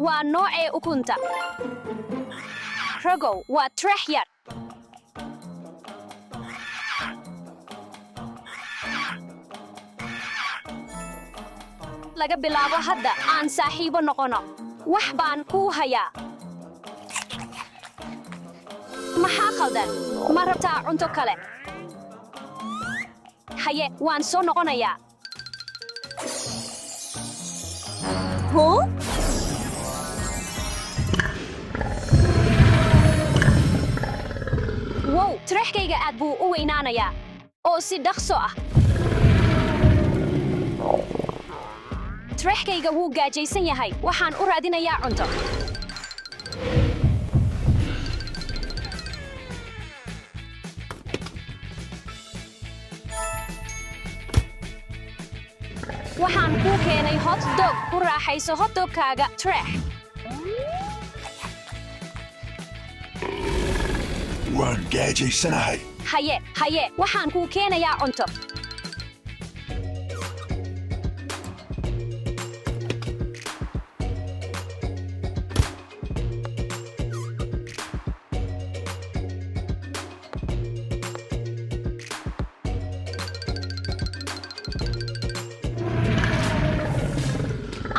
Waa noocee ukunta? Ragow, waa trex yar. Laga bilaabo hadda aan saaxiibo noqono. Wax baan kuu hayaa. Maxaa khaldan? Ma rabtaa cunto kale? Haye, waan soo noqonayaa. Huh? Wow, trexkayga aad buu u weynaanayaa. Oo si dhaqso ah. Trexkayga wuu gaajaysan yahay. Waxaan u raadinayaa cunto. Waxaan kuu keenay hot dog. Ku raaxayso hot dog-kaaga, Trex. Waan gaajaysanahay. Haye, haye, waxaan kuu keenayaa cunto.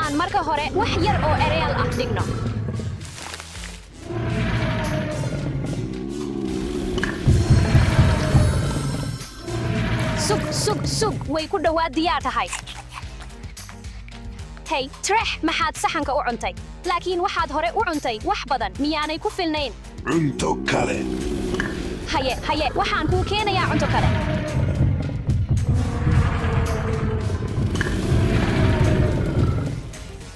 Aan marka hore wax yar oo ereyaal ah dhigno. Sug, sug, sug, way ku dhowaad diyaar tahay. Hey, Trex, maxaad saxanka u cuntay? Laakiin waxaad hore u cuntay wax badan, miyaanay ku filnayn? Cunto kale. Haye, haye, waxaan kuu keenayaa cunto kale.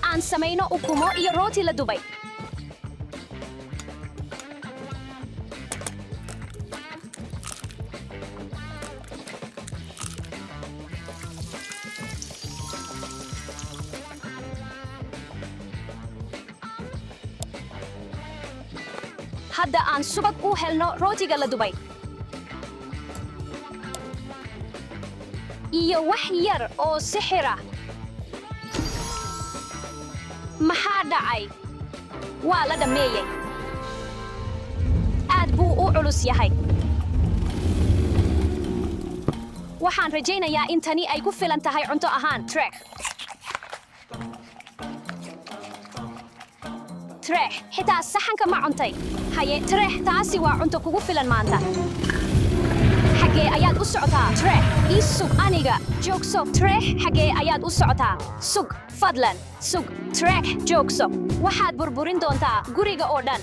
Aan samayno ukumo iyo rooti la dubay. Hadda aan subag u helno rootiga la dubay. Iyo wax yar oo sixir ah. Maxaa dhacay? Waa la dhammeeyey. Aad buu u culus yahay. Waxaan rajaynayaa in tani ay ku filan tahay cunto ahaan, Trek. Trex, xitaa saxanka ma cuntay. Haye, Trex, taasi waa cunto kugu filan maanta. Xaggee ayaad u socotaa, Trex? Ii sug aniga. Joogso, Trex, xaggee ayaad u socotaa? Sug, fadlan, sug. Trex, joogso. Waxaad burburin doontaa guriga oo dhan.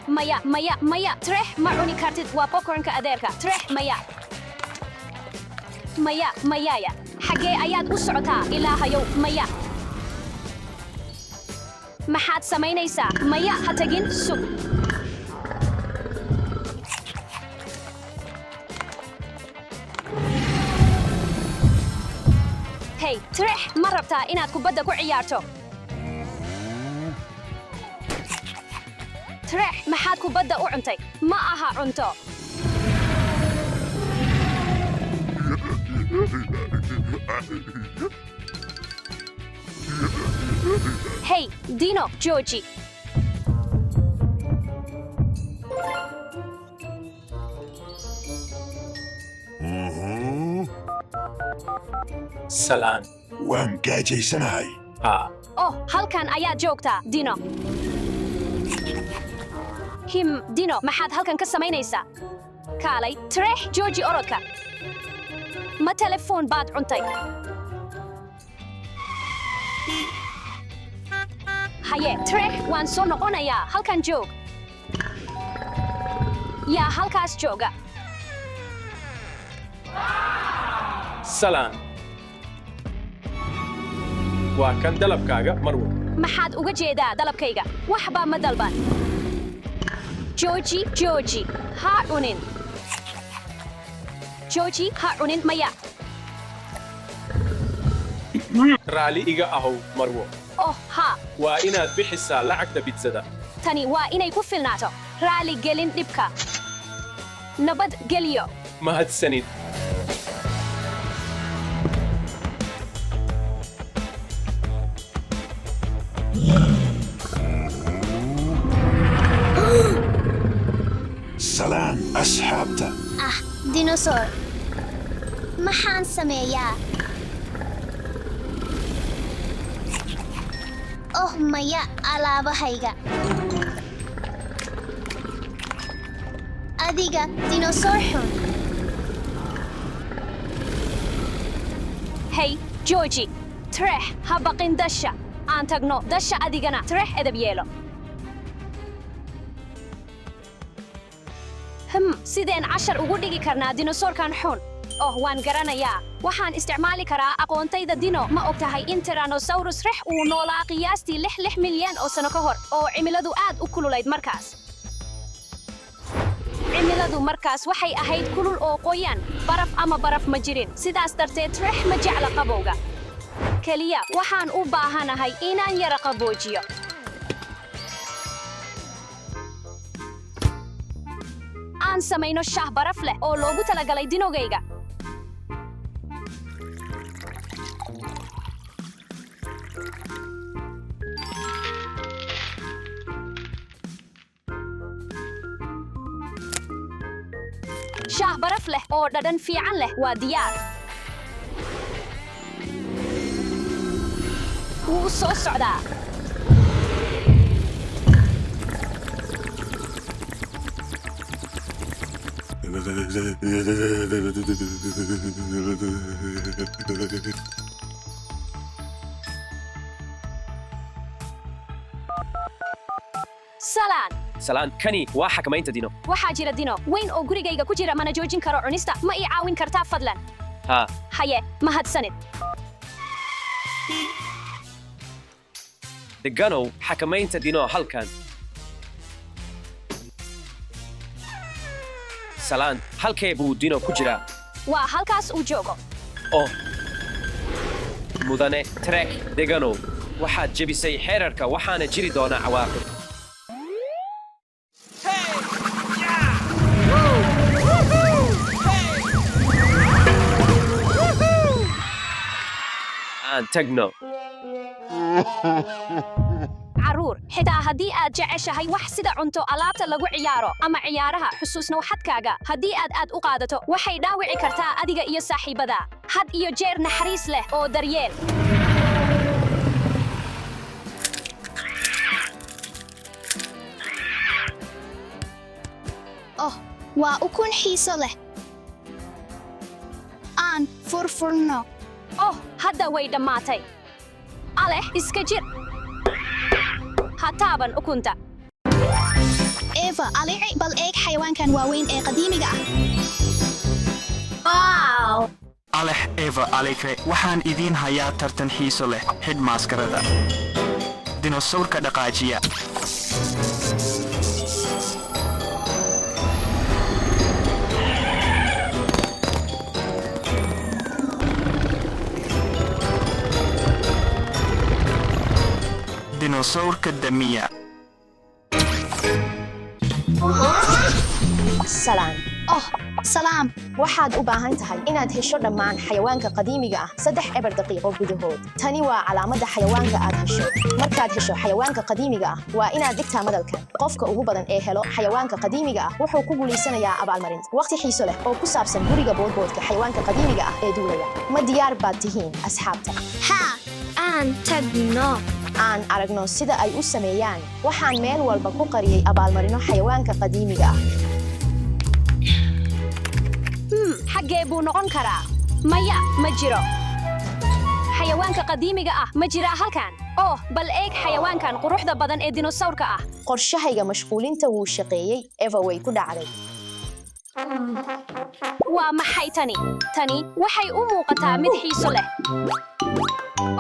Maya, maya, maya, Trex, ma cuni kartid, waa popcornka adeerka. Trex, maya. Maya, mayaya. Xaggee ayaad u socotaa, ilaahayow, maya. Maxaad samaynaysaa? Maya, ha tagin, sug. Hey, Trex, ma rabtaa inaad kubadda ku ciyaarto? Trex, maxaad kubadda u cuntay? Ma aha cunto. Hey, Dino, jooji. Salaan. Waan gaajaysanahay. Haa. Oh, halkan ayaad joogtaa, Dino. Him, Dino, maxaad halkan ka samaynaysaa? Kaalay, Trex, jooji orodka. Ma telefoon baad cuntay? Haye, Trex, waan soo noqonayaa. Halkan joog. Yaa halkaas jooga? Salaan. Waa kan dalabkaaga, Marwo. Maxaad uga jeedaa dalabkayga? Waxba ma dalban. Jooji, jooji. Ha cunin. Jooji, ha cunin, maya. Raali iga ahow, Marwo. Oh, ha. Waa inaad bixisaa lacagta bidsada. Tani waa inay ku filnaato. Raali gelin dhibka. Nabad geliyo. Mahadsanid. Salaan asxaabta. Ah, dinosaur. Maxaan sameeyaa? Oh maya, alaabahayga. Adiga, dinosaur xun. Hey, jooji. Trex, ha baqin dasha. Aan tagno dasha adigana trex edeb yeelo. Sideen cashar ugu dhigi karnaa dinosaurkan xun? Oh, waan garanayaa. Waxaan isticmaali karaa aqoontayda dino. Ma og tahay in Tyrannosaurus rex uu noolaa qiyaastii 6 milyan oo sano ka hor, oo cimiladu aad u kululayd markaas? Cimiladu markaas waxay ahayd kulul oo qoyan, baraf ama baraf ma jirin. Sidaas darteed rex ma jecla qabowga. Keliya waxaan u baahanahay inaan yara qaboojiyo. Aan samayno shaah baraf leh oo loogu talagalay dinogayga. Shaah baraf leh oo dhadhan fiican leh waa diyaar. Wuu soo socdaa. Salaan. Salaan, kani waa xakamaynta dino. Waxaa jira dino weyn oo gurigayga ku jira, mana joojin karo cunista. Ma ii caawin kartaa fadlan? Haa. Haye, mahadsanid. Deganow, xakamaynta dino halkan. Salaan, halkee buu dino ku jiraa? Waa halkaas uu joogo. Oh, mudane Trek, deganow, waxaad jebisay xeerarka, waxaana jiri doona cawaaqib. Aan tagno. Carruur, xitaa haddii aad jeceshahay wax sida cunto, alaabta lagu ciyaaro ama ciyaaraha, xusuusnow xadkaaga. Haddii aad aad u qaadato, waxay dhaawici kartaa adiga iyo saaxiibada. Had iyo jeer naxariis leh oo daryeel. Oh, waa ukun xiiso leh. Aan furfurno. Oh, hadda way dhammaatay. Aleh, iska jir. Ha taaban ukunta. Eva, Alici, bal eeg xayawaankan waaweyn ee qadiimiga ah. Wow! Alex, Eva, Alikre, waxaan idiin hayaa tartan xiiso leh. Xidh maaskarada. Dinosawrka dhaqaajiya. Dinosawrka damiya. Salaan. Oh, salaam. Waxaad u baahan tahay inaad hesho dhammaan xayawaanka qadiimiga ah 3 0 daqiiqo gudahood. Tani waa calaamadda xayawaanka aad hesho. Markaad hesho xayawaanka qadiimiga ah, waa inaad dhigtaa madalkan. Qofka ugu badan ee helo xayawaanka qadiimiga ah wuxuu ku guulaysanayaa abaalmarin. Waqti xiiso leh oo ku saabsan guriga boodboodka xayawaanka qadiimiga ah ee duulaya. Ma diyaar baad tihiin, asxaabta? Haa. Aan tagno. Aan aragno sida ay u sameeyaan. Waxaan meel walba ku qariyey abaalmarino xayawaanka qadiimiga ah. Xaggee buu noqon karaa? Maya, ma jiro. Xayawaanka qadiimiga ah ma jiraa halkan. Oh, bal eeg xayawaankan quruxda badan ee dinosawrka ah. Qorshahayga mashquulinta wuu shaqeeyey. Eva way ku dhacday. Waa maxay tani? Tani waxay u muuqataa mid xiiso leh.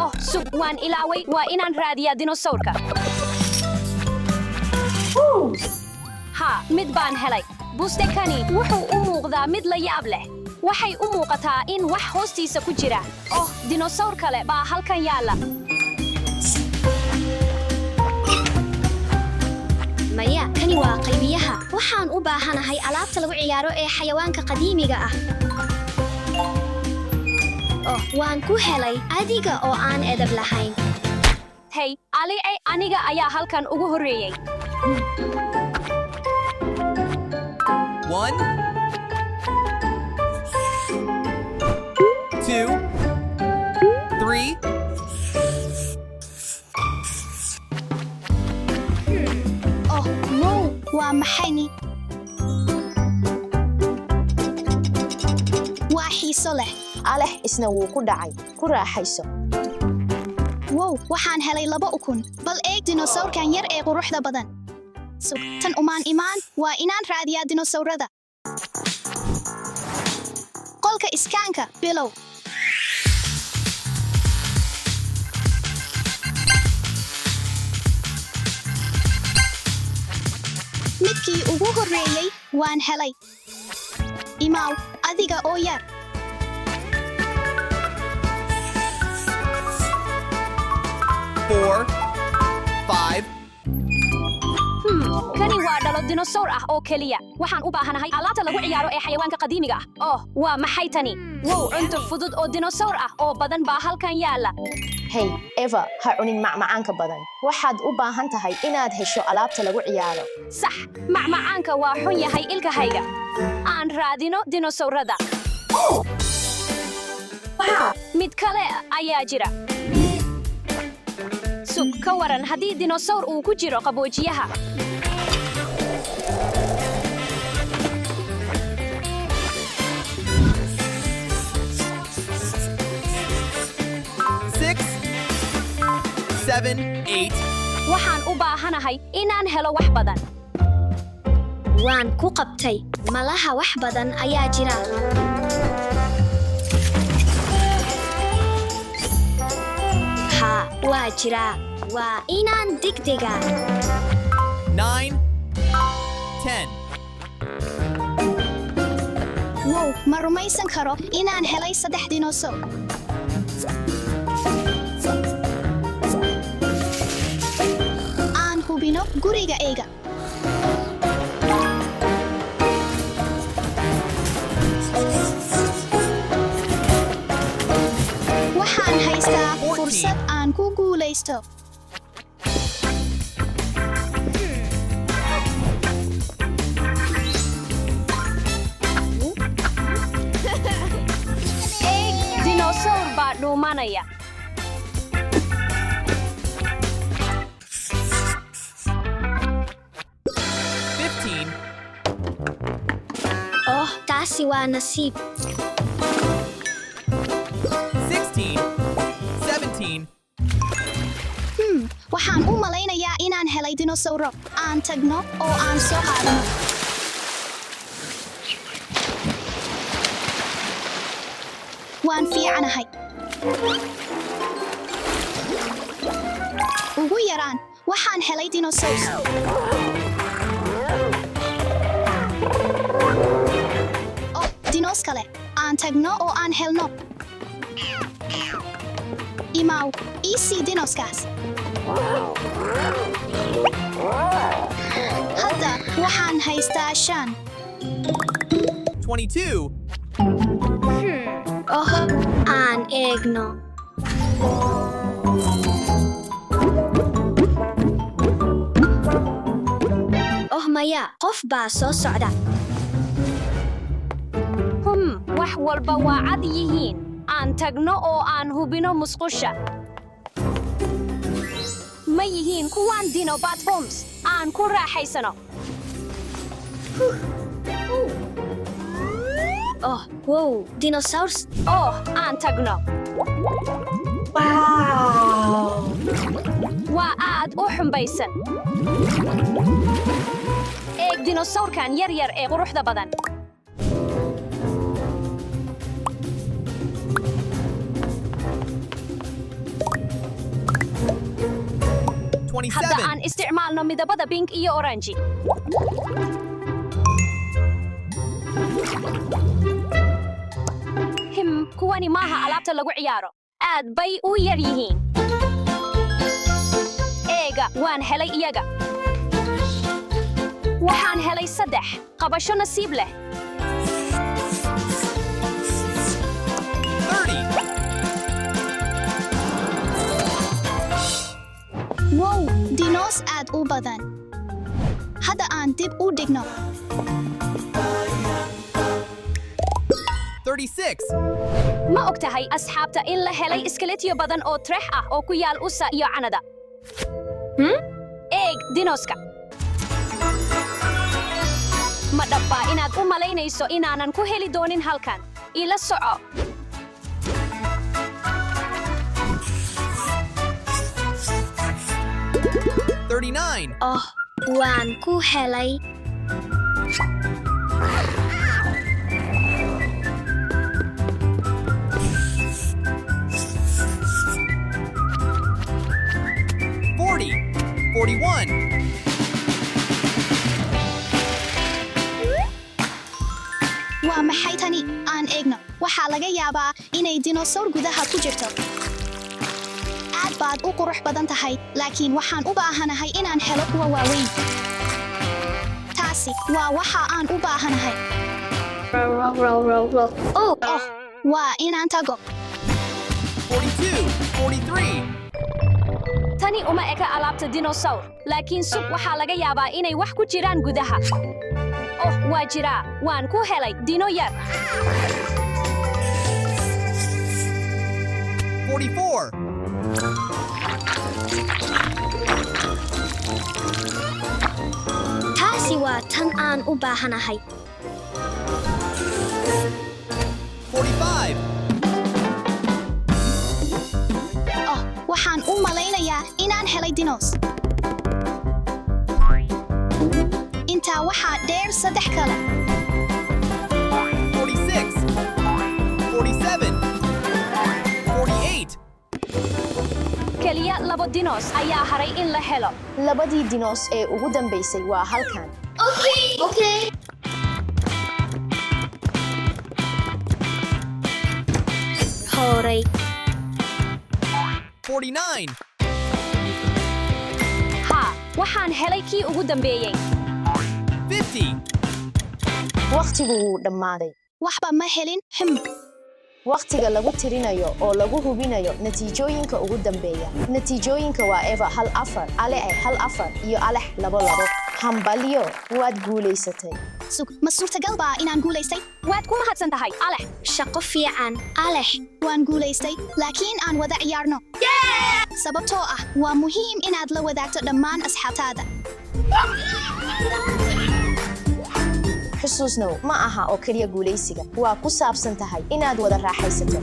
Oh, sug, waan ilaaway. Waa inaan raadiyaa dinosawrka. Ha, mid baan helay. Bustekani wuxuu u muuqdaa mid la yaab leh. Waxay u muuqataa in wax hoostiisa ku jira. Oh, dinosawr kale baa halkan yaalla. Maya, kani waa qaybiyaha. Waxaan u baahanahay alaabta lagu ciyaaro ee xayawaanka qadiimiga ah. Oh, waan ku helay adiga oo aan edeb lahayn. Hey. Hey, Ali, aniga ayaa halkan ugu horreeyey. 1, 2, 3, Oh, wow, waa maxayni? Waa xiiso leh. Alex isna wuu ku dhacay. Ku raaxayso. Wow, waxaan helay laba ukun. Bal eeg dinosawrkan yar ee quruxda badan. Sug, tan umaan imaan, waa inaan raadiyaa dinosawrada. Qolka iskaanka, bilow. Midkii ugu horreeyey waan helay. Imaaw, adiga oo yar. 4, 5, Kani waa dhalo dinosaur ah oo keliya. Waxaan u baahanahay alaabta lagu ciyaaro ee xayawaanka qadiimiga ah. Oh, waa maxay tani? Wow, cunto fudud oo dinosaur ah oo badan baa halkan yaala. Hey, Eva, ha cunin macmacaanka badan. Waxaad u baahan tahay inaad hesho alaabta lagu ciyaaro. Sax, macmacaanka waa xun yahay ilkahayga. Aan raadino dinosaurada. Mid kale ayaa jira. Sug, ka waran haddii dinosaur uu ku jiro qaboojiyaha. 6, 7, 8, Waxaan u baahanahay inaan helo wax badan. Waan ku qabtay. Malaha wax badan ayaa jira. Haa, waa jiraa. Waa inaan degdega. 9, 10, Wow, ma rumaysan karo inaan helay saddex dinosaur. Aan hubino guriga eyga. Waxaan haystaa fursad aan ku guulaysto. Eeg, dinosaur baa dhuumanaya. 15, Oh, taasi waa nasiib. 16, 17, Waxaan u malaynayaa inaan helay dinosauro. Aan tagno oo aan soo qaadano. Waan fiicanahay. Ugu yaraan, waxaan helay dinosaurs. Oh, dinos kale. Aan tagno oo aan helno. Imaaw, ii sii dinoskaas. Hadda waxaan haystaa 5. 22, Oh, aan eegno. Oh maya, qof baa soo socda. Wax walba waa cad yihiin. Aan tagno oo aan hubino musqusha. Ma yihiin kuwaan dino platforms. Aan ku raaxaysano. Oh, wow, dinosaurs. Oh, aan tagno. Waa aad u xumbaysan. Eeg dinosaurkan yar yar ee quruxda badan. Hadda 27, aan isticmaalno midabada pink iyo oranji. Kuwani maaha alaabta lagu ciyaaro. Aad bay u yar yihiin. Eega, waan helay iyaga. Waxaan helay 3. Qabasho nasiib leh. 30, Wow, dinos aad u badan. Hadda aan dib u dhigno. 36, Ma og tahay, asxaabta, in la helay iskeletiyo badan oo trex ah oo ku yaal USA iyo Canada? Eeg dinoska. Ma dhabbaa inaad u malaynayso inaanan ku heli doonin halkan? Ila soco. 39, Oh, waan ku helay. 40, 41, Waa maxay tani? Aan eegno. Waxaa laga yaabaa inay dinosaur gudaha ku jirto. Aad baad u qurux badan tahay, laakiin waxaan u baahanahay inaan helo kuwa waaweyn. Taasi waa waxa aan u baahanahay. Oh, Oh, waa inaan tago. 42, 43, Tani uma eka alaabta dinosaur, laakiin sug, waxaa laga yaabaa inay wax ku jiraan gudaha. Oh, waa jiraa. Waan ku helay dino yar. 44, Taasi waa tan aan u baahanahay. 45, Oh, waxaan u malaynayaa inaan helay dinos. Intaa waxaa dheer saddex kale. 46, 47, 48, Keliya labo dinos ayaa haray in la helo. Labadii dinos ee ugu dambaysay waa halkan. Okay. Horay. 49, Haa, waxaan helay kii ugu dambeeyey. 50, Wakhtigu wuu dhammaaday. Waxba ma helin. Wakhtiga lagu tirinayo oo lagu hubinayo natiijooyinka ugu dambeeya. Natiijooyinka waa Eva 1 4, Ale 1 4 iyo Alex 2 2. Hambalyo, waad guulaysatay. Sug, ma suurtagal baa inaan guulaystay? Waad ku mahadsan tahay, Alex. Shaqo fiican, Alex. Waan guulaystay, laakiin aan wada ciyaarno, sababtoo ah waa muhiim inaad la wadaagto dhammaan asxaabtaada. Xusuusnow, ma aha oo keliya guulaysiga, waa ku saabsan tahay inaad wada raaxaysato.